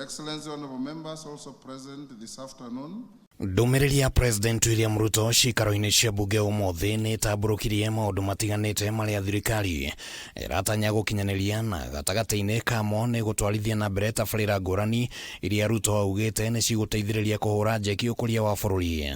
Excellency, honorable members also present this afternoon. Ndũmĩrĩri ya President William Ruto ciikaro-inĩ cia mbunge ũmũthĩ nĩ ĩtambũrũkirie maũndũ matiganĩte marĩa thirikari ĩratanya gũkinyanĩria, na gatagatĩ-inĩ kamo nĩ gũtwarithia na mbere tabarĩra ngũrani iria Ruto augĩte nĩ cigũteithĩrĩria kũhũra njeki ũkũria wa bũrũri.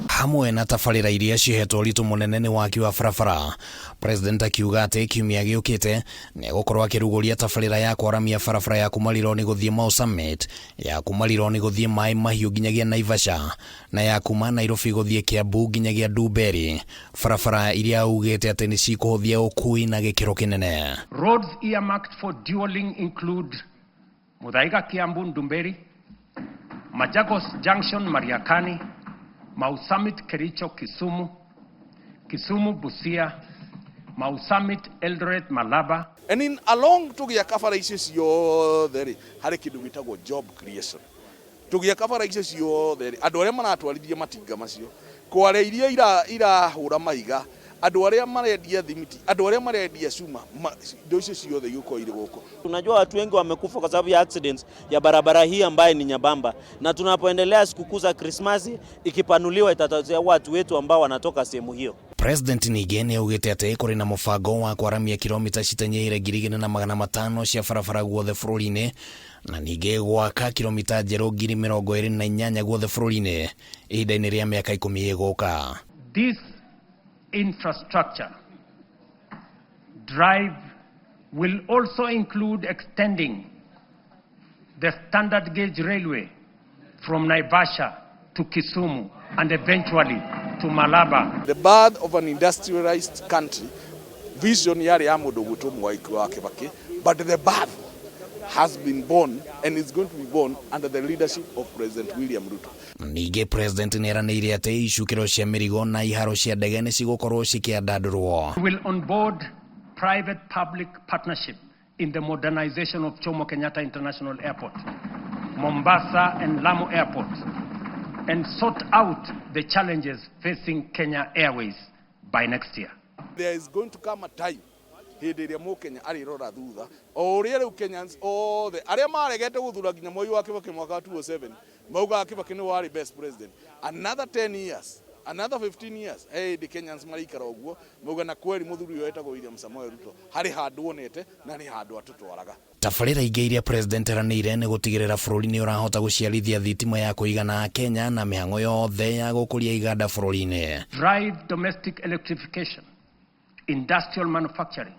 Hamwe na tabarĩra iria cihetwo ũritũ mũnene nĩ waki wa barabara. President akiuga atĩ kiumia gĩũkĩte nĩ egũkorwo akĩrugũria tabarĩra ya kwaramia barabara ya kuma Rironi gũthiĩ Mau Summit, ya kuma Rironi gũthiĩ Maĩ Mahiũ nginyagia Naivasha, na ya kuma Nairobi gũthiĩ Kiambu nginyagia Ndumberi, barabara iria augĩte atĩ nĩ cikũhũthia ũkui na gĩkĩro kĩnene. Roads earmarked for dualling include Muthaiga Kiambu Ndumberi, Machakos Junction Mariakani, Mau Summit Kericho Kisumu, Kisumu Busia, Mau Summit Eldoret Malaba. And in along tũgĩaka bara icio ciothe rĩ, harĩ kĩndũ gĩtagwo job creation. Tũgĩaka bara icio ciothe rĩ, andũ arĩa maratwarithia matinga macio, kware iria irahũra mahiga, andũ arĩa marendia thimiti, andũ arĩa marendia cuma, indo icio ciothe igũkorwo irĩ gũkũ. Tunajua watu wengi wamekufa kwa sababu ya accidents ya barabara hii ambayo ni nyembamba, na tunapoendelea sikukuu za Krismasi ikipanuliwa itatazia watu wetu ambao wanatoka sehemu hiyo. President ningĩ nĩ augĩte atĩ kũrĩ na mũbango wa kwaramia kilomita citanyihĩire 2500 cia barabara guothe bũrũri-inĩ, na ningĩ gwaka kilomita njerũ 28,000 guothe bũrũri-inĩ ihinda-inĩ rĩa mĩaka 10 ĩgũka. This infrastructure drive will also include extending the standard gauge railway from Naivasha to Kisumu and eventually to Malaba. The birth of an industrialized country, vision yarĩ ya mũndũ gwĩtwo Mwai wa Kibaki, but the birth has been born and is going to be born under the leadership of President William Ruto. Ningĩ President nĩ eranĩire atĩ icukĩro cia mĩrigo na iharo cia ndege nĩ cigũkorwo cikĩandandũrwo. We will onboard private-public partnership in the modernization of Jomo Kenyatta International Airport, Mombasa and Lamu Airport, and sort out the challenges facing Kenya Airways by next year. There is going to come a time hĩndĩ ĩrĩa Mũkenya arĩrora thutha o ũrĩa rĩu Kenyans othe arĩa maregete gũthura nginya Mwai wa Kibaki mwaka wa 2007 maugaga Kibaki nĩ warĩ best president. Another 10 years, another 15 years, he hĩndĩ Kenyans marĩikara ũguo mauga na kweri mũthuri ũyũ etagwo William Samoei Ruto harĩ handũ onete na nĩ handũ atũtwaraga. Tabarĩra ingĩ iria President eranĩire nĩ gũtigĩrĩra bũrũri nĩ ũrahota gũciarithia thitima ya kũigana Kenya na mĩhang'o yothe ya gũkũria iganda bũrũri-inĩ. Drive domestic electrification, industrial manufacturing,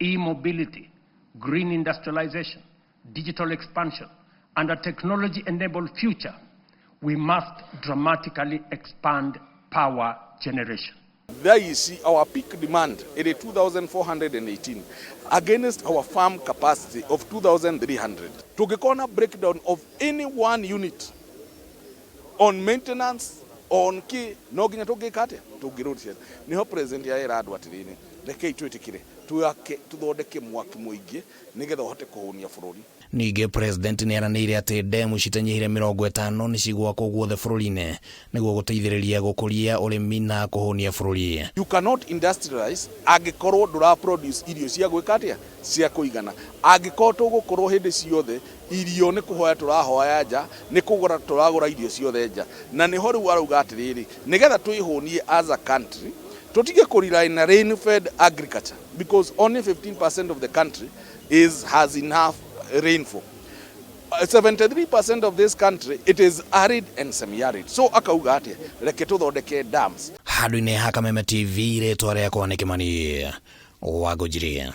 e-mobility, green industrialization, digital expansion, and a technology-enabled future. We must dramatically expand power generation. There you see our peak demand is 2,418 against our farm capacity of 2,300. Tũngĩkorwo breakdown of any one unit on maintenance on kĩ, no nginya tũngĩka atĩa, tũngĩrũtia. Nĩho President yarera andũ atĩrĩrĩ, rekei twĩtĩkĩre twake tũthondeke mwaki mũingĩ nĩgetha ũhote kũhũnia bũrũri. Ningĩ President nĩ eranĩire atĩ ndemu citanyihĩire 50 nĩ cigwakwo guothe bũrũri-inĩ nĩguo gũteithĩrĩria gũkũria ũrĩmi na kũhũnia bũrũri. You cannot industrialize angĩkorwo ndũra produce irio cia gwĩka atĩa, cia kũigana. Angĩkorwo tũgũkorwo hĩndĩ ciothe irio nĩ kũhoya tũrahoya nja, nĩ kũgũra tũragũra irio ciothe nja, na nĩho rĩu arauga atĩrĩrĩ, nĩgetha twĩhũnie as a country, tũtige kũ rely na rain fed agriculture because only 15% of the country is has enough rainfall. 73% of this country, it is arid and semi-arid. So akauga atĩa, reke tũthondeke dams. Handũ-inĩ ha Kameme TV, rĩtwa rĩakwa nĩ Kĩmani Wangũnjiri.